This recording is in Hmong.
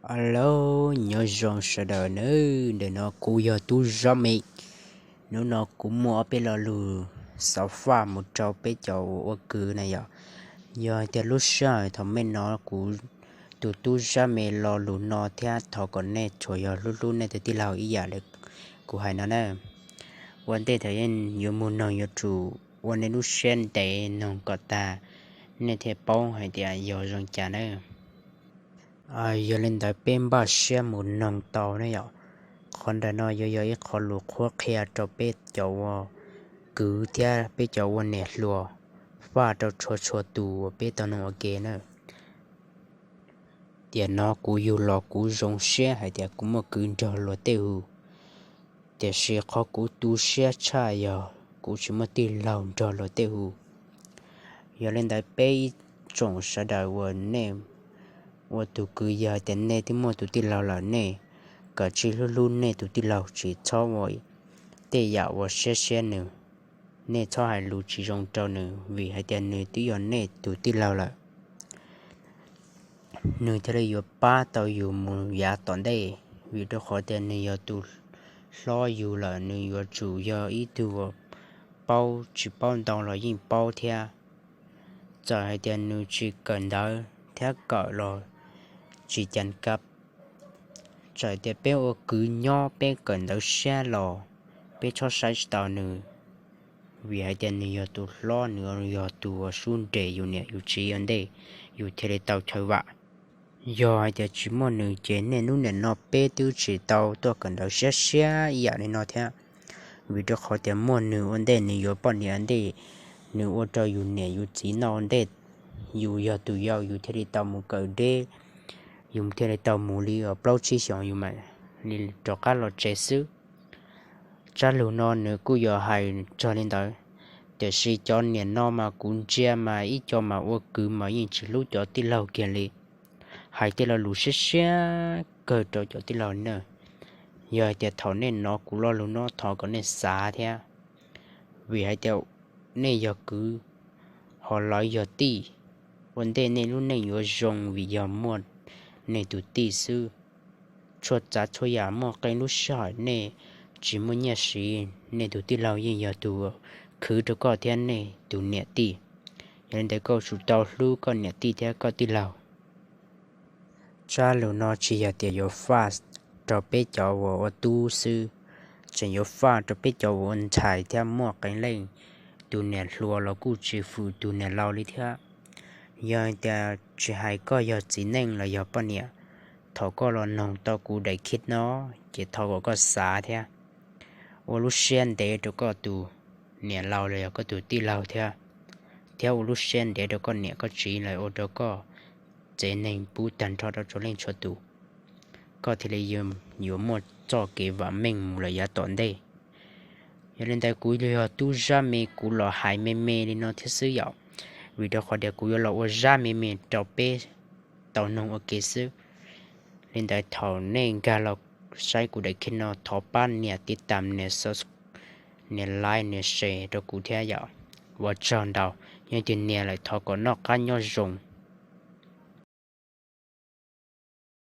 Alo, nyob zoo sawv daws nawb, ntawm no kuv yog Tub Zab Me. Hnub no kuv muaj ob peb lo lus xav faj mus rau peb cov uas ua kwv na yom. Yog tias lub sij hawm thaum me no kuv tus Tub Zab Me lo lus no thiab thov kom nej tsuas yog hlub hlub nej tus tij laug ib yam li kuv hais no na. Ua ntej thaum nej yuav mus noog yuav tsum ua nej lub siab ntev noog kom tag, nej thiaj paub hais tias yog zoo cas na. Yog li ntawd peb npaj siab mus noog tau ne yom. Qhov ntawm no yuav yog ib qho lus qhuab qhia rau peb cov ua kwv thiab peb cov ua niam hluas, faj rau txhua txhua tus uas peb tau noog ua ke na. Tiam no kuv yug los kuv zoo siab hais tias kuv muaj kwv nrog luag tej hu, tiam sis qhov kuv tu siab tshaj yog kuv tsis muaj tij laug nrog luag tej hu. Yog li ntawd peb ib tsoom sawv daws uas nej ua tus kwv, yog tias nej twb muaj tus tij laug lawm, nej kawm tsij hlub hlub nej tus tij laug, tsis txhob ua tej yam uas siab siab nws. Nej txhob hais lus tsis zoo rau nws, vim hais tias nws twb yog nej tus tij laug lawm. Nws thiaj li yuav pab tau yus mus yav tom ntej, vim rau qhov tias nws yog tus hlob yus lawm, nws yuav tsum yog ib tug uas paub, tsis paub ntau los yeej paub thiab. Txawm hais tias nws tsis kawm ntawv thiab kawm los tsis cas kab. Txawm tias peb ua kwv nyob peb kawm ntawv siab los peb txhob saib tsis taus nws, vim hais tias nws yog tus hlob, nws yog tus uas sub nres yus niam yus txiv ua ntej, yus thiaj li tau chaw vam. Yog hais tias tsis muaj nws ces nej lub niam no peb twb tsis tau tuaj kawm ntawv siab siab ib yam li no thiab. Vim rau qhov tias muaj nws ua ntej, nws yuav poj niam ua ntej, nws ua rau yus niam yus txiv noj ua ntej, yus yog tus yau yus thiaj li tau mus kawm deb, yus thiaj li tau mus li plaub tsib xyoos yus mam li rov qab los tsev xwb. Tsab lus no nws kuj yuav hais txog li ntawd, tiam sis cov niam no mas kuv ntsia mas ib co mas ua kwv mas yeej tsis hlub cov tij laug kiag li, hais tej lo lus siab siab kawg rau cov tij laug na. Yog hais tias thaum nej hnov kuv lo lus no thov kom nej xav thiab, vim hais tias nej yog kwv, ho lawv yog tij, ua ntej nej lub neej yuav zoo vim yog muaj nej tus tij xwb. Txhua tsav txhua yam muaj qee lub sij hawm nej tsis muaj nyiaj siv, nej tus tij laug yeej yog tus khwv rau koj thiab nej tus niam tij. Yog li ntawd koj tsum tau hlub koj niam tij thiab koj tij laug. Tsab lus no tsis yog tias yuav faj rau peb cov uas ua tub xwb, tseem yuav faj rau peb cov uas ua ntxhais thiab muaj qee leej tus niam hluas los kuj tsis fwm tus niam laus li thiab. Yog tias tsis hais koj yog txiv neej los yog poj niam, thaum koj los noog tau kuv daim clip no, ces thov kom koj xav thiab ua lub siab ntev rau koj tus niam laus los yog koj tus tij laug thiab, thiab ua lub siab ntev rau koj niam koj txiv los ua rau koj tsev neeg pub tag nrho rau txhua leej txhua tus, koj thiaj li yuav muaj txoj kev vam meej mus lawm yav tom ntej. Yog li ntawd kuv yog Tub Zab Me, kuv los hais me me li no thiab xwb yom, vim rau qhov tias kuv yuav los ua zab me me rau peb tau noog ua ke xwb. Li ntawd thaum nej nkag los saib kuv daim clip no thov pab nias tiv tam, nias subscribe, nias like, nias share rau kuv thiab yom. Ua tsaug ntau, yog tias nias lawm thov kom noj qab nyob zoo.